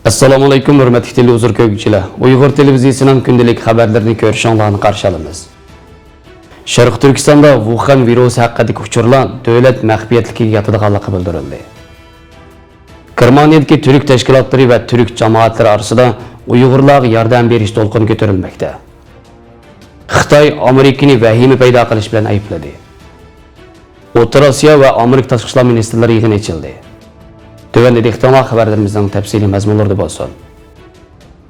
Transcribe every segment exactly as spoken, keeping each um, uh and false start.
ئەسسالامۇئەلەيكۇم، ھۆرمەتلىك تېلېۋىزور كۆرگۈچىلەر. ئۇيغۇر تېلېۋىزىيىسىنىڭ كۈندىلىك خەۋەرلىرىنى كۆرۈشۈڭلارنى قارشى ئالىمىز. شەرقىي تۈركىستاندا ۋۇخەن ۋىرۇسى ھەققىدىكى ئۇچۇرلار دۆلەت مەخپىيەتلىكىگە ياتىدىغانلىقى بىلدۈرۈلدى. گېرمانىيەدىكى تۈرك تەشكىلاتلىرى ۋە تۈرك جامائەتلىرى ئارىسىدا ئۇيغۇرلارغا ياردەم بېرىش دولقۇنى كۆتۈرۈلمەكتە. خىتاي ئامېرىكىنى ۋەھىمە پەيدا قىلىش بىلەن ئەيىبلىدى. ئوتتۇرا ئاسىيا ۋە ئامېرىكا تاشقى ئىشلار مىنىستىرلىرى يىغىنى ئېچىلدى. تۆۋەندە دىققىتىڭلار خەۋەرلىرىمىزنىڭ تەپسىلىي مەزمۇنلىرىدا بولسۇن.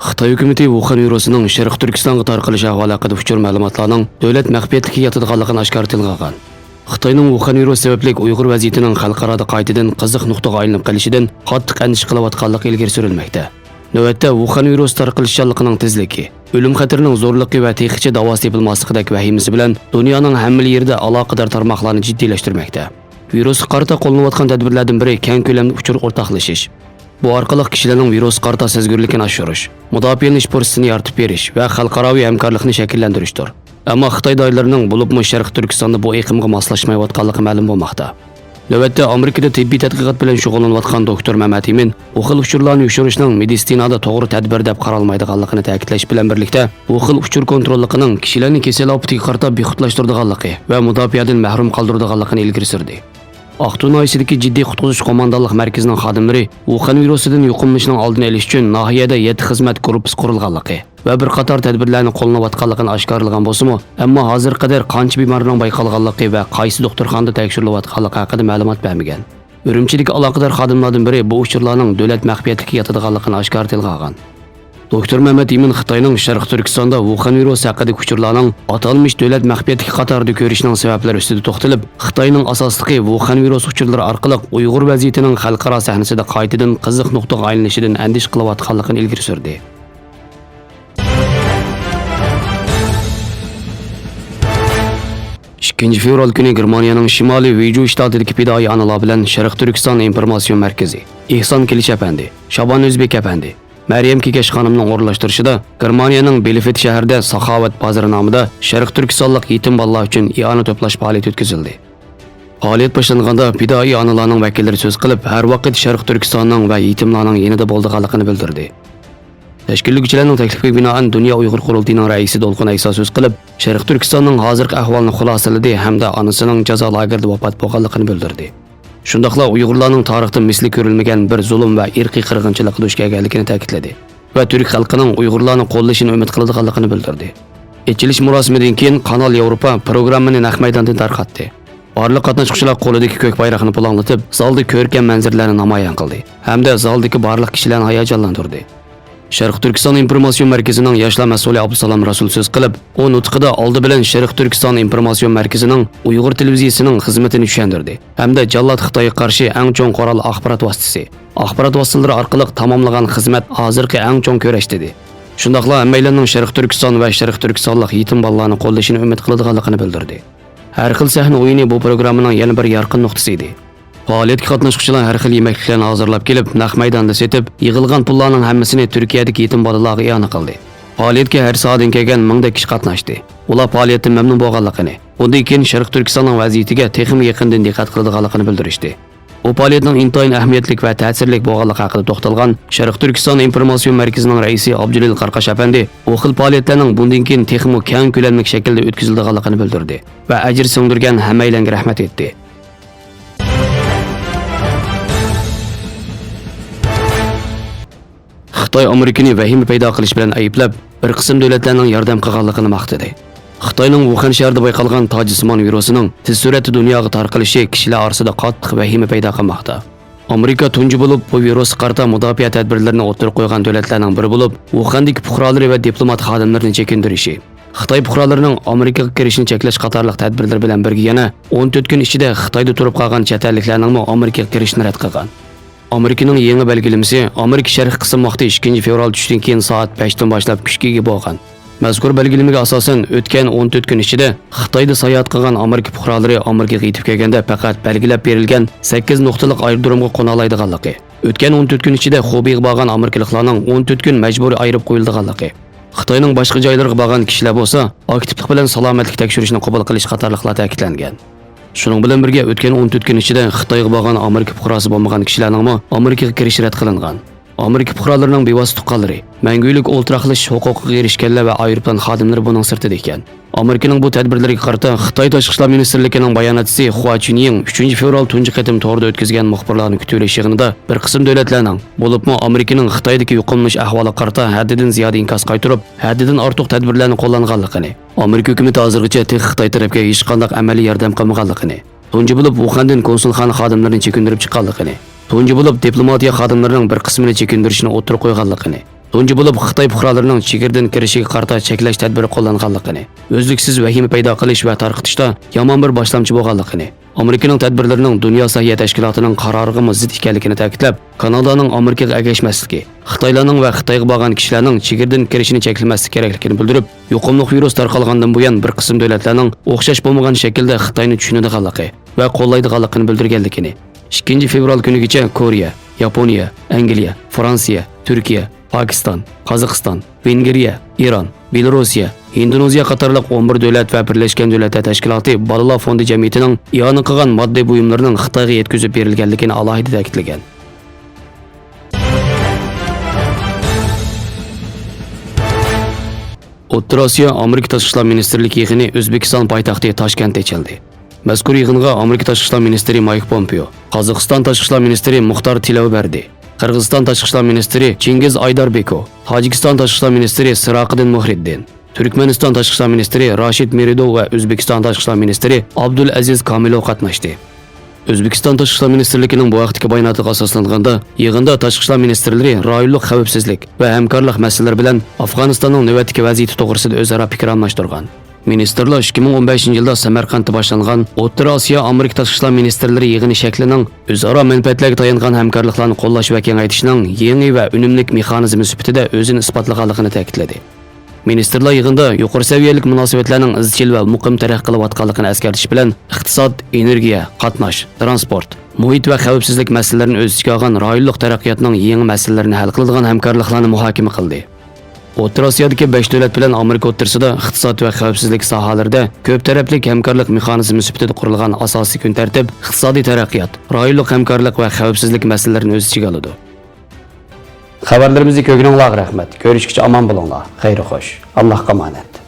خىتاي ھۆكۈمىتى ۋۇخەن ۋىرۇسىنىڭ شەرقىي تۈركىستانغا تارقىلىش ئەھۋالى ھەققىدە ئۇچۇر مەلۇماتلارنىڭ دۆلەت مەخپىيەتلىكىگە ياتىدىغانلىقىنى ئاشكارا تىلغا ئالغان. خىتاينىڭ ۋۇخەن ۋىرۇسى سەۋەبلىك ئۇيغۇر ۋەزىيىتىنىڭ خەلقئارادا قايتىدىن قىزىق نۇقتىغا ئايلىنىپ قېلىشىدىن قاتتىق ئەندىشە قىلىۋاتقانلىقى ئىلگىرى سۈرۈلمەكتە. نۆۋەتتە ۋۇخەن ۋىرۇسى تارقىلىشچانلىقىنىڭ تېزلىكى، ئۆلۈم خەتىرىنىڭ زورلۇقى ۋە تېخىچە داۋاسى تېپىلماسلىقىدەك ۋەھىمىسى بىلەن دۇنيانىڭ ھەممىلا يېرىدە ئالاقىدار تارماقلارنى جىددىيلەشتۈرمەكتە. ۋىرۇسقا قارىتا قوللىنىۋاتقان تەدبىرلەردىن بىرى كەڭ كۆلەمدە ئۇچۇر ئورتاقلىشىش. بۇ ئارقىلىق كىشىلەرنىڭ ۋىرۇسقا قارىتا سەزگۈرلۈكىنى ئاشۇرۇش، مۇداپىئەلىنىش پۇرسىتىنى يارىتىپ بېرىش ۋە خەلقئاراۋى ھەمكارلىقنى شەكىللەندۈرۈشتۇر. ئەمما خىتاي دائىرىلىرىنىڭ، بولۇپمۇ شەرقىي تۈركىستاندا بۇ ئېقىمغا ماسلاشمايۋاتقانلىقى مەلۇم بولماقتا. نۆۋەتتە ئامېرىكىدا تېببىي تەتقىقات بىلەن شۇغۇللىنىۋاتقان دوكتور مەمەت ئىمىن بۇ خىل ئۇچۇرلارنى يوشۇرۇشنىڭ مېدىتسىنادا توغرا تەدبىر دەپ قارالمايدىغانلىقىنى تەكىتلەش بىلەن بىرلىكتە، بۇ خىل ئۇچۇر كونتروللۇقىنىڭ كىشىلەرنى كېسەل ئاپىتىگە قارىتا بىخۇدلاشتۇرىدىغانلىقى ۋە مۇداپىئەدىن مەھرۇم قالدۇرىدىغانلىقىنى ئىلگىرى سۈردى. ئاقتۇ ناھىيەسىدىكى جىددىي قۇتقۇزۇش قوماندانلىق مەركىزىنىڭ خادىملىرى ۋۇخەن ۋىرۇسىدىن يۇقۇملىنىشنىڭ ئالدىنى ئېلىش ئۈچۈن ناھىيەدە يەتتە خىزمەت گۇرۇپپىسى قۇرۇلغانلىقى ۋە بىر قاتار تەدبىرلەرنى قوللىنىۋاتقانلىقىنى ئاشكارىلىغان بولسىمۇ، ئەمما ھازىرغا قەدەر قانچە بىمارنىڭ بايقالغانلىقى ۋە قايسى دوختۇرخانىدا تەكشۈرۈلۈۋاتقانلىقى ھەققىدە مەلۇمات بەرمىگەن. ئۈرۈمچىدىكى ئالاقىدار خادىملاردىن بىرى بۇ ئۇچۇرلارنىڭ دۆلەت مەخپىيەتلىكىگە ياتىدىغانلىقىنى ئاشكارا تىلغا ئالغان. دوكتور مەمەت ئىمىن خىتاينىڭ شەرقىي تۈركىستاندا ۋۇخەن ۋىرۇسى ھەققىدىكى ئۇچۇرلارنىڭ ئاتالمىش دۆلەت مەخپىيەتلىكى قاتارىدا كۆرۈشىنىڭ سەۋەبلىرى ئۈستىدە توختىلىپ، خىتاينىڭ ئاساسلىقى ۋۇخەن ۋىرۇس ئۇچۇرلىرى ئارقىلىق ئۇيغۇر ۋەزىيىتىنىڭ خەلقئارا سەھنىسىدە قايتىدىن قىزىق نۇقتىغا ئايلىنىشىدىن ئەندىشە قىلىۋاتقانلىقىنى ئىلگىرى سۈردى. ئىككىنچى فېۋرال كۈنى گېرمانىيەنىڭ شىمالىي ۋېيجۇ شتاتىدىكى پىدائىي ئانىلار بىلەن شەرقىي تۈركىستان ئىنفورماتسىيون مەركىزى، ئېھسان كېلىش ئەپەندى، شابان ئۆزبېك ئەپەندى، مەريەم كېكەچ خانىمنىڭ ئورۇنلاشتۇرۇشىدا گېرمانىيەنىڭ بېلفېد شەھىرىدە ساخاۋەت بازىرى نامىدا شەرقىي تۈركىستانلىق يېتىم بالىلار ئۈچۈن ئىئانە توپلاش پائالىيىتى ئۆتكۈزۈلدى. پائالىيەت باشلانغاندا پىدائىي ئانىلارنىڭ ۋەكىللىرى سۆز قىلىپ، ھەر ۋاقىت شەرقىي تۈركىستاننىڭ ۋە يېتىملارنىڭ يېنىدا بولىدىغانلىقىنى بىلدۈردى. تەشكىللىگۈچىلەرنىڭ تەكلىپىگە بىنائەن، دۇنيا ئۇيغۇر قۇرۇلتىيىنىڭ رەئىسى دولقۇن ئەيسا سۆز قىلىپ، شەرقىي تۈركىستاننىڭ ھازىرقى ئەھۋالىنى خۇلاسىلىدى ھەمدە ئانىسىنىڭ جازا لاگېرىدا ۋاپات بولغانلىقىنى بىلدۈردى. شۇنداقلا ئۇيغۇرلارنىڭ تارىختا مىسلى كۆرۈلمىگەن بىر زۇلۇم ۋە ئىرقىي قىرغىنچىلىققا دۇچ كەلگەنلىكىنى تەكىتلىدى ۋە تۈرك خەلقىنىڭ ئۇيغۇرلارنى قوللىشىنى ئۈمىد قىلىدىغانلىقىنى بىلدۈردى. ئېچىلىش مۇراسىمىدىن كېيىن قانال ياۋروپا پروگراممىنى نەق مەيداندىن تارقاتتى. بارلىق قاتناشقۇچىلار قولىدىكى كۆك بايراقنى پۇلاڭلىتىپ، زالدا كۆركەم مەنزىرىلەرنى نامايان قىلدى ھەمدە زالدىكى بارلىق كىشىلەرنى ھاياجانلاندۇردى. شەرقىي تۈركىستان ئىنفورماتسىيون مەركىزىنىڭ ياشلار مەسئۇلى ئابدۇسالام رەسۇل سۆز قىلىپ، ئۇ نۇتقىدا ئالدى بىلەن شەرقىي تۈركىستان ئىنفورماتسىيون مەركىزىنىڭ ئۇيغۇر تېلېۋىزىيىسىنىڭ خىزمىتىنى چۈشەندۈردى ھەمدە جاللات خىتايغا قارشى ئەڭ چوڭ قورال ئاخبارات ۋاسىتىسى، ئاخبارات ۋاسىتىلىرى ئارقىلىق تاماملىغان خىزمەت ھازىرقى ئەڭ چوڭ كۈرەش دېدى. شۇنداقلا ھەممەيلەننىڭ شەرقىي تۈركىستان ۋە شەرقىي تۈركىستانلىق يېتىم بالىلارنى قوللىشىنى ئۈمىد قىلىدىغانلىقىنى بىلدۈردى. ھەر خىل سەھنە ئويۇنى بۇ پروگراممىنىڭ يەنە بىر يارقىن نۇقتىسى ئىدى. پائالىيەتكە قاتناشقۇچىلار ھەر خىل يېمەكلىكلەرنى ھازىرلاپ كېلىپ، نەق مەيداندا سېتىپ، يىغىلغان پۇللارنىڭ ھەممىسىنى تۈركىيەدىكى يېتىم بالىلارغا ئىئانە قىلدى. پائالىيەتكە ھەر ساھەدىن كەلگەن مىڭدەك كىشى قاتناشتى. ئۇلار پائالىيەتتىن مەمنۇن بولغانلىقىنى، بۇندىن كېيىن شەرقىي تۈركىستاننىڭ ۋەزىيىتىگە تېخىمۇ يېقىندىن دىققەت قىلىدىغانلىقىنى بىلدۈرۈشتى. بۇ پائالىيەتنىڭ ئىنتايىن ئەھمىيەتلىك ۋە تەسىرلىك بولغانلىقى ھەققىدە توختالغان شەرقىي تۈركىستان ئىنفورماتسىيون مەركىزىنىڭ رەئىسى ئابدۇجېلىل قاراقاش ئەپەندى، بۇ خىل پائالىيەتلەرنىڭ بۇندىن كېيىن تېخىمۇ كەڭ كۆلەملىك شەكىلدە ئۆتكۈزۈلىدىغانلىقىنى بىلدۈردى ۋە ئەجىر سىڭدۈرگەن ھەممەيلەنگە رەھمەت ئېيتتى. خىتاي ئامېرىكىنى ۋەھىمە پەيدا قىلىش بىلەن ئەيىبلەپ، بىر قىسىم دۆلەتلەرنىڭ ياردەم قىلغانلىقىنى ماختىدى. خىتاينىڭ ۋۇخەن شەھىرىدە بايقالغان تاجسىمان ۋىرۇسىنىڭ تېز سۈرئەتتە دۇنياغا تارقىلىشى كىشىلەر ئارىسىدا قاتتىق ۋەھىمە پەيدا قىلماقتا. ئامېرىكا تۇنجى بولۇپ بۇ ۋىرۇسقا قارىتا مۇداپىئە تەدبىرلىرىنى ئوتتۇرىغا قويغان دۆلەتلەرنىڭ بىرى بولۇپ، ۋۇخەندىكى پۇقرالىرى ۋە دىپلومات خادىملىرىنى چېكىندۈرۈشى، خىتاي پۇقرالىرىنىڭ ئامېرىكىغا كىرىشىنى چەكلەش قاتارلىق تەدبىرلەر بىلەن بىرگە يەنە ئون تۆت كۈن ئىچىدە خىتايدا تۇرۇپ قالغان چەت ئەللىكلەرنىڭمۇ ئامېرىكىغا كىرىشىنى رەت قىلغان. ئامېرىكىنىڭ يېڭى بەلگىلىمىسى ئامېرىكا شەرقىي قىسىم ۋاقتى ئىككىنچى فېۋرال چۈشتىن كېيىن سائەت بەشتىن باشلاپ كۈچكە ئىگە بولغان. مەزكۇر بەلگىلىمىگە ئاساسەن، ئۆتكەن ئون تۆت كۈن ئىچىدە خىتايدا ساياھەت قىلغان ئامېرىكا پۇقرالىرى ئامېرىكىغا يېتىپ كەلگەندە پەقەت بەلگىلەپ بېرىلگەن سەككىز نۇقتىلىق ئايرودرومغا قونالايدىغانلىقى، ئۆتكەن ئون تۆت كۈن ئىچىدە خۇبېيغا بارغان ئامېرىكىلىقلارنىڭ ئون تۆت كۈن مەجبۇرىي ئايرىپ قويۇلىدىغانلىقى، خىتاينىڭ باشقا جايلىرىغا بارغان كىشىلەر بولسا ئاكتىپلىق بىلەن سالامەتلىك تەكشۈرۈشنى قوبۇل قىلىش قاتارلىقلار تەكىتلەنگەن. شۇنىڭ بىلەن بىرگە، ئۆتكەن ئون تۆت كۈن ئىچىدە خىتايغا بارغان ئامېرىكا پۇقراسى بولمىغان كىشىلەرنىڭمۇ ئامېرىكىغا كىرىشى رەت قىلىنغان. ئامېرىكا پۇقرالىرىنىڭ بىۋاسىتە تۇغقانلىرى، مەڭگۈلۈك ئولتۇراقلىشىش ھوقۇقىغا ئېرىشكەنلەر ۋە ئايروپىلان خادىملىرى بۇنىڭ سىرتىدا ئىكەن. ئامېرىكىنىڭ بۇ تەدبىرلىرىگە قارىتا خىتاي تاشقى ئىشلار مىنىستىرلىكىنىڭ باياناتچىسى خۇا چۈنيىڭ ئۈچىنچى فېۋرال تۇنجى قېتىم توردا ئۆتكۈزگەن مۇخبىرلارنى كۈتۈۋېلىش يىغىنىدا بىر قىسىم دۆلەتلەرنىڭ، بولۇپمۇ ئامېرىكىنىڭ خىتايدىكى يۇقۇملىنىش ئەھۋالىغا قارىتا ھەددىدىن زىيادە ئىنكاس قايتۇرۇپ، ھەددىدىن ئارتۇق تەدبىرلەرنى قوللانغانلىقىنى، ئامېرىكا ھۆكۈمىتى ھازىرغىچە تېخى خىتاي تەرەپكە ھېچقانداق ئەمەلىي ياردەم قىلمىغانلىقىنى، تۇنجى بولۇپ ۋۇخەندىن كونسۇلخانا خادىملىرىنى چېكىندۈرۈپ چىققانلىقىنى، تۇنجى بولۇپ دىپلوماتىيە خادىملىرىنىڭ بىر قىسمىنى چېكىندۈرۈشنى ئوتتۇرىغا قويغانلىقىنى، تۇنجى بولۇپ خىتاي پۇقرالىرىنىڭ چېگرىدىن كىرىشىگە قارىتا چەكلەش تەدبىرى قوللانغانلىقىنى، ئۈزلۈكسىز ۋەھىمە پەيدا قىلىش ۋە تارقىتىشتا يامان بىر باشلامچى بولغانلىقىنى، ئامېرىكىنىڭ تەدبىرلىرىنىڭ دۇنيا سەھىيە تەشكىلاتىنىڭ قارارىغىمۇ زىت ئىكەنلىكىنى تەكىتلەپ، كانادانىڭ ئامېرىكىغا ئەگەشمەسلىكى، خىتايلارنىڭ ۋە خىتايغا بارغان كىشىلەرنىڭ چېگرىدىن كىرىشىنى چەكلىمەسلىك كېرەكلىكىنى بىلدۈرۈپ، يۇقۇملۇق ۋىرۇس تارقالغاندىن بۇيان بىر قىسىم دۆلەتلەرنىڭ ئوخشاش بولمىغان شەكىلدە خىتاينى چۈشىنىدىغانلىقى ۋە قوللايدىغانلىقىنى بىلدۈرگەنلىكىنى، ئىككىنچى فېۋرال كۈنىگىچە كورېيە، ياپونىيە، ئەنگلىيە، فرانسىيە، تۈركىيە، پاكىستان، قازاقىستان، ۋېنگرىيە، ئىران، بېلوروسىيە، ھىندونېزىيە قاتارلىق ئون بىر دۆلەت ۋە بىرلەشكەن دۆلەتلەر تەشكىلاتى بالىلار فوندى جەمئىيىتىنىڭ ئىئانە قىلغان ماددىي بۇيۇملىرىنىڭ خىتايغا يەتكۈزۈپ بېرىلگەنلىكىنى ئالاھىدە تەكىتلىگەن. ئوتتۇرا ئاسىيا ئامېرىكا تاشقى ئىشلار مىنىستىرلىكى يىغىنى ئۆزبېكىستان پايتەختى تاشكەنتتە ئېچىلدى. مەزكۇر يىغىنغا ئامېرىكا تاشقى ئىشلار مىنىستىرى مايك پومپېئو، قازاقىستان تاشقى ئىشلار مىنىستىرى مۇختار تىلەۋبەردى، قىرغىزىستان تاشقى ئىشلار مىنىستىرى چىڭگىز ئايداربېكو، تاجىكىستان تاشقى ئىشلار مىنىستىرى سىراقىدىن مۇھرىددىن، تۈركمەنىستان تاشقى ئىشلار مىنىستىرى راشىد مېرىدوۋ ۋە ئۆزبېكىستان تاشقى ئىشلار مىنىستىرى ئابدۇلئەزىز كامىلوۋ قاتناشتى. ئۆزبېكىستان تاشقى ئىشلار مىنىستىرلىكىنىڭ بۇ ھەقتىكى باياناتىغا ئاساسلانغاندا، يىغىندا تاشقى ئىشلار مىنىستىرلىرى رايونلۇق خەۋپسىزلىك ۋە ھەمكارلىق مەسىلىلىرى بىلەن ئافغانىستاننىڭ نۆۋەتتىكى ۋەزىيىتى توغرىسىدا ئۆزئارا پىكىر ئالماشتۇرغان. مىنىستىرلار ئىككى مىڭ ئون بەشىنچى يىلدا سەمەرقەنتتە باشلانغان ئوتتۇرا ئاسىيا ئامېرىكا تاشقى ئىشلار مىنىستىرلىرى يىغىنى شەكلىنىڭ ئۆزئارا مەنپەئەتلەرگە تايانغان ھەمكارلىقلارنى قوللاش ۋە كېڭەيتىشنىڭ يېڭى ۋە ئۈنۈملۈك مېخانىزمى سۈپىتىدە ئۆزىنى ئىسپاتلىغانلىقىنى تەكىتلىدى. مىنىستىرلار يىغىندا يۇقىرى سەۋىيەلىك مۇناسىۋەتلەرنىڭ ئىزچىل ۋە مۇقىم تەرەققىي قىلىۋاتقانلىقىنى ئەسكەرتىش بىلەن، ئىقتىساد، ئېنېرگىيە، قاتناش، تىرانسپورت، مۇھىت ۋە خەۋپسىزلىك مەسىلىلىرىنى ئۆز ئىچىگە ئالغان رايونلۇق تەرەققىياتنىڭ يېڭى مەسىلىلىرىنى ھەل قىلىدىغان ھەمكارلىقلارنى مۇھاكىمە قىلدى. ئوتتۇرا ئاسىيادىكى بەش دۆلەت بىلەن ئامېرىكا ئوتتۇرىسىدا ئىقتىساد ۋە خەۋپسىزلىك ساھەلىرىدە كۆپ تەرەپلىك ھەمكارلىق مېخانىزمى سۈپىتىدە قۇرۇلغان ئاساسىي كۈن تەرتىپ ئىقتىسادىي تەرەققىيات، رايونلۇق ھەمكارلىق ۋە خەۋپسىزلىك مەسىلىلىرىنى ئۆز ئىچىگە ئالىدۇ. خەۋەرلىرىمىزنى كۆرگىنىڭلارغا رەھمەت. كۆرۈشكىچە ئامان بولۇڭلار. خەير خوش. ئاللاھقا ئامانەت.